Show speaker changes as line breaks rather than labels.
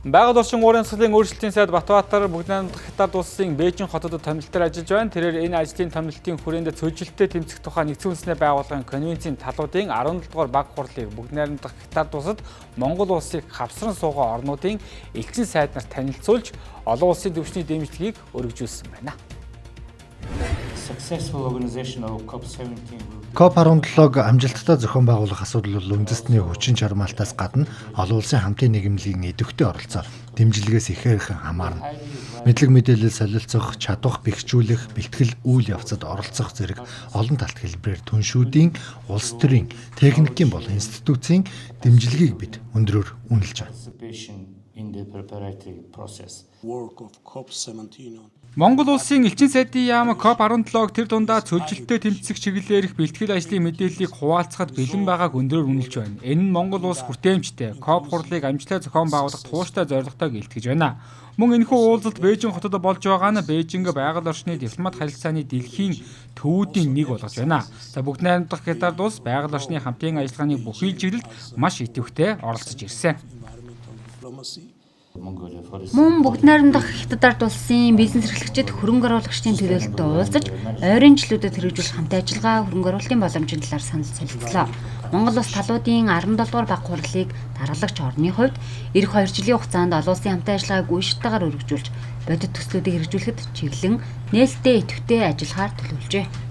Байгаль орчин уурын засгийн өөрчлөлтийн сайд Батбаатар Бүгд найрамдах Хятад улсын Бээжин хотод томилолтоор ажиллаж байна. Тэрээр энэ ажлын томилолтын хүрээнд цөлжилттэй тэмцэх тухай нэгдсэн үндэсний байгууллагын конвенцийн талуудын 17 дугаар баг хурлыг Бүгд найрамдах Хятад улсад Монгол улсыг хавсран суугаа орнуудын элчин сайд нарт танилцуулж олон улсын түвшний дэмжлэгийг өргөжүүлсэн байна.
COP17-г амжилттай зохион байгуулах асуудал бол үндэстний хүчин чармаалтаас гадна олон улсын хамтын нийгэмлэгийн идэвхтэй оролцоо дэмжлэгээс ихээр хамаарна. Мэдлэг мэдээлэл солилцох, чадвах бэхжүүлэх, бэлтгэл үйл явцад оролцох зэрэг олон талт хэлбэрээр түншүүдийн, улс төрийн, техникийн болон институцийн дэмжлэгийг бид өндрөөр үнэлж байна.
Монгол улсын элчин сайдын яам COP17-г тэр дундаа цөлжилттэй тэмцэх чиглэлээр их бэлтгэл ажлын мэдээллийг хуваалцахад бэлэн байгааг өндрөөр үнэлж байна. Энэ нь Монгол улс хүртээмжтэй COP хурлыг амжилттай зохион байгуулах тууштай зорилготойг илтгэж байна. Мөн энэхүү уулзалт Бээжин хотод болж байгаа нь Бээжинг байгаль орчны дипломат харилцааны дэлхийн төвүүдийн нэг болгож байна. За Бүгд найрамдах Хятад улс байгаль орчны хамтын ажиллагааны бүхий чиглэлд маш идэвхтэй оролцож ирсэн.
Мөн Бүгд найрамдах Хятад ард улсын бизнес эрхлэгчид хөрөнгө оруулагчдын төлөөлөлтөд уулзаж ойрын жилүүдэд хэрэгжүүлэх хамтын ажиллагаа хөрөнгө оруулалтын боломжийн талаар санал солилцлоо. Монгол улс талуудын 17 дугаар баг хурлыг дараалагч орны хувьд ирэх 2 жилийн хугацаанд олон улсын хамтын ажиллагааг уушигтайгаар өргөжүүлж бодит төслүүдийг хэрэгжүүлэхэд чиглэн нээлттэй идэвхтэй ажиллахаар төлөвлөжээ.